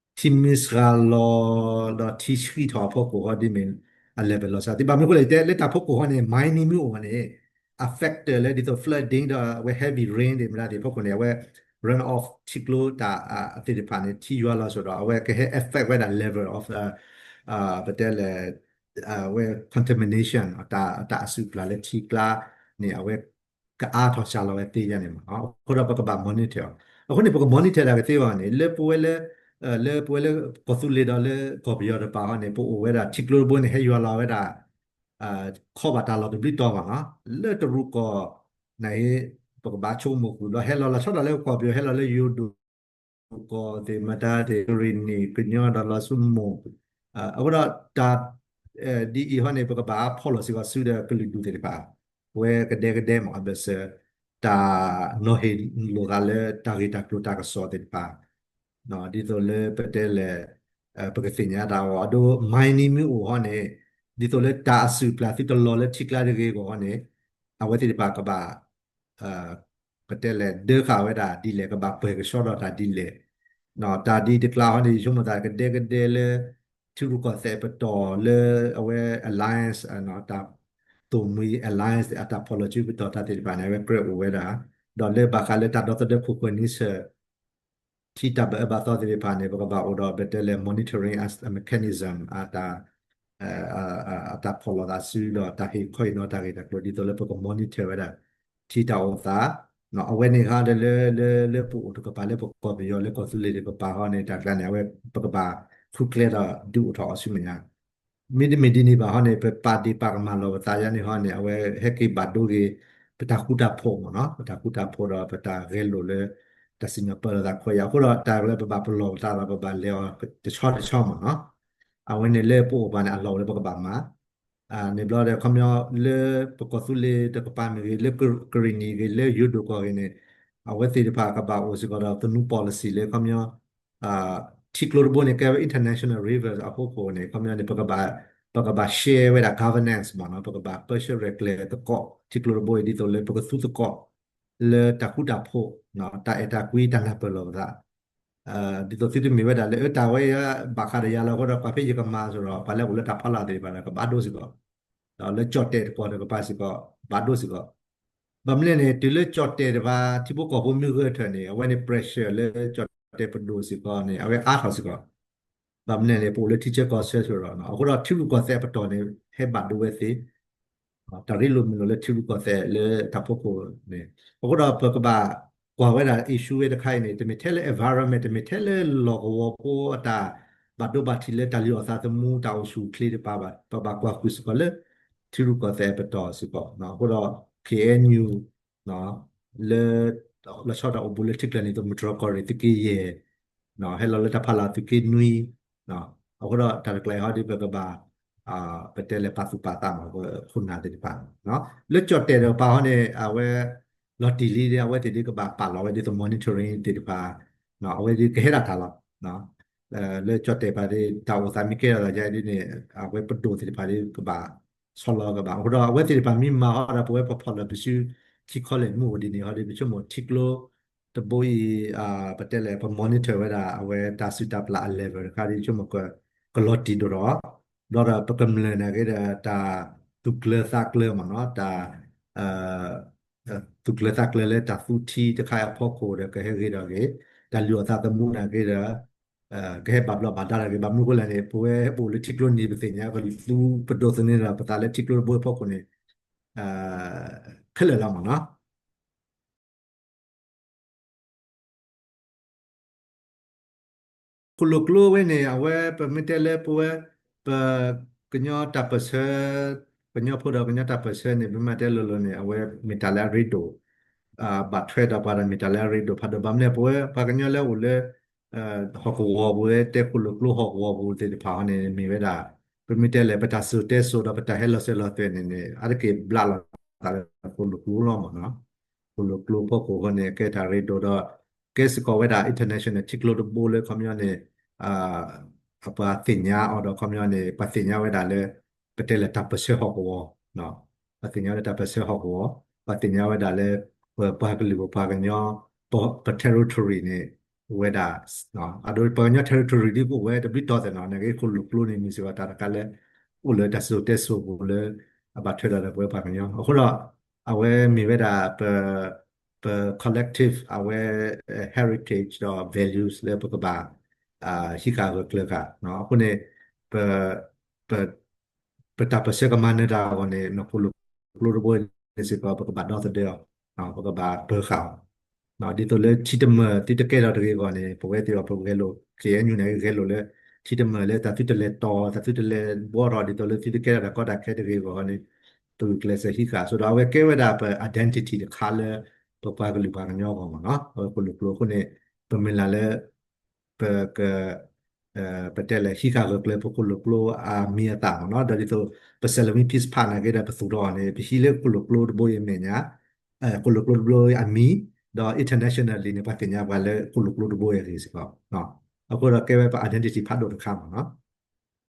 ထံမ့ၢ်စှၤလီၤ ဒီးထံဆှံထီၣ်အဖီခိၣ်ဟီဒ်န့ၣ် အ level လီၤစှၤသ့ ဘၣ်မနုၤအဃိလဲၣ် ယတဲလၢတၢ်ဖီခိၣ်ဟီန့ၣ် mining မ့ၢ်အိၣ်န့ၣ် အ factor လၢဒ်သိး flooding ဒီးအဝဲ heavy rain သ့ၣ်မတၤသ့ၣ်ဖီခိၣ်န့ၣ် အဝဲ run off ထံကျိတၢ်သ့ၣ်တဖၣ်န့ၣ် ထံယွၤလီၤစိၤဒီး အဝဲကဟဲ affect ဝဲဒၣ် level of ပတဲလဲၣ် အဝဲ contamination တၢ်အစုၣ်ပျၢ်လၢထံကျါန့ၣ် အဝဲ ကအါထီၣ်စှၤလီၤဝဲသ့ယါန့ၣ်မး, အဃိဒီးပကဘၣ် monitor အီၤ. အဃိန့ၣ် ပက monitor တၢ်ကသ့အဂီၢ်န့ၣ် လၢပဝဲလၢ လၢပဝဲလၢကီၢ်သူလ့ၤဒီးလၢကီၢ်ပယီၤတကပၤဟီန့ၣ် ပအိၣ်ဝဲဒၣ်ထံကျိတဘိန့ၣ် ဟဲယွၤလီၤဝဲဒၣ် ခီဘၣ်တၢ်လီၢ်တဘျုးတီၤမးနီၤ, လၢတရူးကီၢ်န့ၣ် ပကဘၣ်ဆိကမိၣ်ဃုာ်ဒီး ဟဲလီၤလီၤဆီဒၣ်တၢ်လၢကီၢ်ပယီၤ ဟဲလီၤလၢယိၤဒိၣ်ကီၢ်သ့ၣ် မတၤသ့ၣ် ကရ့ၣ်နံၣ် ကညီဒီးလီၤဆူမိၢ်, အဃိဒီးတၢ် ဒ်အံၤဟီန့ၣ် ပကဘၣ်ဖီၣ်လိာ်စ့ၢ်ကီးဆူဒီးကလုာ်ဒူၣ်သ့ၣ်တဖၣ် ဝဲကဒဲကဒဲမး အဘၢၣ်စၢၤ တၢ်နီၤဟ့ၣ်လိာ်သးလၢတၢ်ဂ့ၢ်တၢ်ကျိၤတၢ်ကစီၣ်သ့ၣ်တဖၣ် ဒ်သိးလၢပတဲလဲၣ် ပကသ့ၣ်ညါတၢ်အဂီၢ် အဒိ mining မ့ၢ်အိၣ်ဟီန့ၣ် ဒ်သိးလၢတၢ်အစုၣ်ပျၢ်သုတလီၤလၢထံကျါတဂ့ၤအဂီၢ်ဟီန့ၣ် အဝဲသ့ၣ်တဖၣ်ကဘၣ် ပတဲလဲၣ် ဒၢဃာ်ဝဲဒၣ်ဒ်လဲၣ် ကဘၣ်ပှဲၤကဆှီထီၣ်တၢ်ဒ်လဲၣ်, တၢ်ဒ်တကျါဟီန့ၣ် ယဆိကမိၣ်သးကဒဲကဒဲလၢ ထံရူၢ်ကီၢ်သဲးပတီၢ်လၢအဝဲ alliance တၢ်သိၣ်မှံၤ alliance အတၢ်ဖီၣ်လိာ်စုပတီၢ်တၢ်သ့ၣ်တဖၣ်န့ၣ် အဝဲကြၢးအိၣ်ဝဲဒၣ်, ဒီးလၢဘၣ်ဃးလၢတၢ်ဒီသဒၢခိၣ်ဃၢၤနံၤဆၢၣ် ထံတၢ်ဘၣ်အၢဘၣ်သီသ့ၣ်တဖၣ်န့ၣ် ပကဘၣ်အိၣ်ဒီးပတဲလဲၣ် monitoring mechanism အတၢ် အတၢ်ဖီၣ်လိာ်သးစုဒီးတၢ်ဟ့ၣ်ခီဟ့ၣ်နီၤတၢ်ဂ့ၢ်တၢ်ကျိၤ ဒ်သိးလၢပက monitor ဝဲဒၣ် ထံတၢ်အိၣ်သး, အဝဲန့ၣ်ဟီဒီးလၢ လၢ လၢပအိၣ်တကပၤလၢပကီၢ်ပယီၤ လၢကီၢ်သူလ့ၤတကပၤဟီန့ၣ် တၢ်ကျါန့ၣ် အဝဲပကဘၣ်ဃုကျဲဒီးဒုးအိၣ်ထီၣ်အီၤဆူမဲာ်ညါ မ့တမ့ၢ်ဒ်န့ၣ်ဘၣ်ဟီန့ၣ် ပပာ်ဒ့ၣ်ပာ်ကမၣ်လီၤပသးယါန့ၣ်ဟီန့ၣ် အဝဲဟဲက့ၤဘၣ်ဒိဂ့ၤ ပတၢ်ဃူတၢ်ဖိးမ့ၢ်နီၤ, ပတၢ်ဃူတၢ်ဖိးဒီးပတၢ်ဂဲၤလိာ်လၢ တၢ်စံၣ်ညီၣ်ပၢလီၤသးခွဲးယာ် အဃိဒီးတၢ်လၢပဘၣ်ပလီၢ်ပသးဒီးပဘၣ်လဲၤအီၤတဆီတဆီမ့ၢ်နီၤ, အဝဲန့ၣ်လၢပအိၣ်ပၤန့ၣ် အလီၢ်အိၣ်လၢပကဘၣ်မၤ န့ၣ်ဘျီဒီး ခီပညီ လၢပကီၢ်သူလ့ၤတကပၤမ့ၢ်ဂ့ၤ လၢကရ့ၣ်နံၣ်ဂ့ၤ လၢယိၤဒိၣ်ကီၢ်ဂ့ၤန့ၣ် အဝဲသ့ၣ်တဖၣ်ကဘၣ်အိၣ်စ့ၢ်ကီးဒီးသနူ policy လၢခီပညီ ထံကျိတဘိန့ၣ် ကဲဝဲ international rivers အဃိဃိန့ၣ် ခီပညီန့ၣ် ပကဘၣ် ပကဘၣ် share ဝဲဒၣ် governance မ့ၢ်နီၤ, ပကဘၣ်ပၢဆှၢရဲၣ်ကျဲၤသကိး ထံကျိတဘိအံၤ ဒ်သိးလၢပကသူသကိး လၢတၢ်ဃူတၢ်ဖိး တၢ်အဲၣ်တၢ်ကွံ တၢ်နၢ်ပၢၢ်လိာ်ပသး ဒ်သိးသုတမ့ၢ်ဝဲဒၣ်လၢ အၢ တၢ်ဝဲအံၤ ဘၣ်ဃးဒီးယၤလီၤအဃိဒီး ပှၤဖဲယကမၤစ့ၢ်ဒီး ပှၤလၢအိၣ်လၢတၢ်ဖီလာ်သ့ၣ်တဖၣ်ဒီး ကဘၣ်ဒိစ့ၢ်ကီး, ဒီးလၢကၠီၣ်တဲာ်တကပၤတကပၤစ့ၢ်ကီး ဘၣ်ဒိစ့ၢ်ကီး, ဘၣ်မနုၤလဲၣ်န့ၣ် တုၤလၢကၠီၣ်တဲာ်တဖၣ် ထံဖိကီၢ်ဖိမ့ၢ်ဂဲၤထၢၣ်န့ၣ် အဝဲန့ၣ် pressure လၢကၠီၣ်တဲာ်ပဒိၣ်စ့ၢ်ကီးန့ၣ် အဝဲအါထီၣ်စ့ၢ်ကီး, ဘၣ်မနုၤလဲၣ်န့ၣ် ပအိၣ်လၢထံဆၢကီၢ်ဆၢစ့ၢ်ကီးဒီး အဃိဒီးထံရူၢ်ကီၢ်သဲးပတီၢ်န့ၣ် ဟဲဘၣ်ဒိဝဲသ့ တၢ်ရ့လိာ်မုာ်လိာ်လၢထံရူၢ်ကီၢ်သဲးလၢတၢ်ဖီခိၣ်န့ၣ်, အဃိဒီးပကဘၣ်ကွၢ်ဝဲဒၣ် issue ဝဲတခါအံၤန့ၣ် တမ့ၢ်ထဲလၢ environment တမ့ၢ်ထဲလၢလီၢ်ကဝီၤဖိအတၢ်ဘၣ်ဒိဘၣ်ထံးလၢတၢ်လုၢ်အီၣ်သးသမူ တၢ်အိၣ်ဆူၣ်အိၣ်ချ့တကပၤဘၣ်, ပဘၣ်ကွၢ်ဃုာ်စ့ၢ်ကီးလၢ ထံရူၢ်ကီၢ်သဲးပတီၢ်စ့ၢ်ကီး, အဃိဒီး K N U လၢ လီၤဆီဒၣ်အိၣ်ဘူးလၢထံကျါန့ၣ် သမုၢ်တြီၢ်ကီၢ်ရ့ၣ်သုးက့ယဲၢ် ဟဲလီၤလၢတၢ်ဖီလာ်သုးက့နွံ, အဃိဒီးတၢ်တကျါအံၤဟီဒီး ပကဘၣ် ပတဲလဲၤပာ်သူၣ်ပာ်သးမး ပခိၣ်နၢ်သ့ၣ်တဖၣ်, လၢကၠီၣ်တဲာ်တကပၤဟီန့ၣ် အဝဲ လီၤတံၢ်လံဒီး အဝဲသ့ၣ်ဒ်ကဘၣ်ပာ်လီၤဝဲဒ်သိး monitoring သ့ၣ်တဖၣ်, အဝဲဒ်ကဟဲဒၣ်တၢ်လီၤ, လၢကၠီၣ်တဲာ်တကပၤဒီး တၢ်အိၣ်သးမ့ၢ်ကဲထီၣ်သးယါဒ်န့ၣ် အဝဲပဒိၣ်သ့ၣ်တဖၣ်ဒ်ကဘၣ် ဆီလီၤကဘၣ်, အဃိဒီးအဝဲသ့ၣ်တဖၣ်မ့ၢ်မၤဟီဒီး ပဝဲပဖီၣ်လီၤပစုခံခီလဲၣ်မုၢ်အိၣ်ဒ်န့ၣ်ဟီဒီး ပဆိကမိၣ်ထံကျိတဘိအံၤ ပတဲလဲၣ် ပ monitor ဝဲဒၣ် အဝဲတၢ်စုၣ်တၢ်ပျၢ်အ level တခါဒီး ဆိကမိၣ်က ကလီၤတံၢ်ဒိၣ်ထီၣ်, ဘျီဒီးပကမျၢၢ်နာ်က့ဒီး တၢ်သူၣ်ကျၢၤသးကျၢၤမ့ၢ်နီၤ, တၢ် သူၣ်ကျၢၤသးကျၢၤလၢတၢ်သူထံတခါအဖီခိၣ်ဒီး ကဟဲဂ့ၤဒီးဂ့ၤ, တၢ်လုၢ်အီၣ်သးသမူနာ်က့ဒီး ကဟဲဘၣ်ဘျီးဘၣ်ဒါဒီးဂ့ၤ, ဘၣ်မနုၤအဃိလဲၣ်န့ၣ် ပဝဲပအိၣ်လၢထံကျိနံၤ ပသ့ၣ်ညါကလူးသူပဒိၣ်သန့ဒီး ပသးလၢထံကျိတဘိအဖီခိၣ်န့ၣ် ခဲလၢာ်လီၤမ့ၢ်နီၤ. ခိၣ်လိာ်ကျိဝဲန့ၣ် အဝဲပမ့ၢ်တဲလၢပဝဲ ပ ကညီတၢ်ပၢၢ်ဆၢ ကညီဖိဒီးကညီတၢ်ပၢၢ်ဆၢန့ၣ် ပမ့ၢ်တဲလိၤလိၤန့ၣ် အဝဲမ့ၢ်တၢ်လၢအရ့ဒိၣ် ဘၣ်ထွဲဒီးပှၤဒီးမ့ၢ်တၢ်လၢအရ့ဒိၣ်ဖးဒိၣ် ဘၣ်မနုၤလဲၣ် ပဝဲပှၤကညီလၢအိၣ်လၢ ဟီၣ်ကဝီၤပူၤ တဲခိၣ်လိာ်ကျိဟီၣ်ကဝီၤပူၤသ့ၣ်တဖၣ်ဟီန့ၣ် မ့ၢ်ဝဲဒၣ် ပမ့ၢ်တဲလဲၣ် ပတၢ်စိၤတဲစိၤဒီးပတၢ်ဟဲလီၤစၢၤလီၤသွဲၣ်န့ၣ်န့ၣ် အါတက့ၢ်ဘျးလီၤသးလၢခိၣ်လိာ်ကျိလီၤမ့ၢ်နီၤ. ခိၣ်လိာ်ကျိဖီခိၣ်ဃီန့ၣ် ကဲတၢ်ရ့ဒိၣ်ဒီး ကဲစ့ၢ်ကီးဝဲဒၣ် international ထံကျိတဘိလၢခီပညီန့ၣ် ပှၤသ့ၣ်ညါအီၤဒီးခီပညီန့ၣ် ပှၤသ့ၣ်ညါဝဲဒၣ်လၢ ပတဲလၢတၢ်ပၢၢ်ဆၢဟီၣ်ကဝီၤ ပှၤသ့ၣ်ညါဝဲဒၣ်တၢ်ပၢၢ်ဆၢဟီၣ်ကဝီၤ ပှၤသ့ၣ်ညါဝဲဒၣ်လၢ ပပှၤကလုာ်ပပှၤကညီ ပ territory န့ၣ် ဝဲဒၣ် အဒိပှၤကညီ territory ဒ်ကအိၣ်ဝဲတဘျုးတီၤသ့ၣ်နီၤ နာ်က့ခိၣ်လိာ်ကျိန့ၣ် မ့ၢ်စ့ၢ်ကီးတၢ်တခါလၢ အိၣ်လၢတၢ်စိၤတဲစိၤပူၤလၢ အဘၣ်ထွဲဒီးပဝဲပှၤကညီ အဃိဒီး အဝဲမ့ၢ်ဝဲဒၣ် ပ collective အဝဲ heritage ဒီး values လၢပကဘၣ် ဟံးဃာ်ဂၢၢ်ကျၢၤဃာ် အဃိန့ၣ် ပ ပတၢ်ပၢၢ်ဆၢကမၤနၢၤတၢ်အဂီၢ်န့ၣ် နခိၣ်လိာ်ကျိတဘိန့ၣ်စ့ၢ်ကီး ပကဘၣ်ဒီသဒၢအီၤ ပကဘၣ်ပၢဃာ်အီၤ ဒ်သိးလၢထံတမၢၢ်သုတကဲထီၣ်တဂ့ၤအဂီၢ်န့ၣ် ပဝဲသ့ၣ်အီၤပဂဲၤလိာ် ခ့ၣ်အဲၣ်ယူၣ်န့ၣ် ဂဲၤလိာ်လၢ ထံတမၢၢ်လၢတၢ်သုတလဲၤတီၤ တၢ်သုတလဲၤဘှီထီၣ်ဒ်သိးလၢသုတကဲထီၣ်တၢ်ကီတၢ်ခဲတဂ့ၤအဂီၢ်န့ၣ် ပဂုာ်ကျဲးစၢးဟံးဃာ် ဆိဒီးအဝဲကဲဝဲဒၣ်ပ identity တခါလၢ ပပှၤကလုာ်ပှၤကညီအဂီၢ်မ့ၢ်နီၤ ပခိၣ်လိာ်ကျိအဃိန့ၣ် ပမုၢ်လၢ်လၢ ပက ပတဲလဲၣ် ဟံးဃာ်ဂၢၢ်ကျၢၤပခိၣ်လိာ်ကျိအမံၤအသၣ်မ့ၢ်နီၤ ဒီးဒ်သိး ပ Salween Peace Park နာ်က့ဒီးပသူၣ်ထီၣ်အီၤန့ၣ် ပဟံးလၢခိၣ်လိာ်ကျိတဘိအံၤအမဲာ်ညါ ခိၣ်လိာ်ကျိတဘိအံၤအမံၤ ဒီး internationally န့ၣ် ပှၤသ့ၣ်ညါပှၤလၢခိၣ်လိာ်ကျိတဘိအံၤအဂ့ၢ်စ့ၢ်ကီး အဃိဒီးကဲဝဲပ identity ဖးဒိၣ်တခါမ့ၢ်နီၤ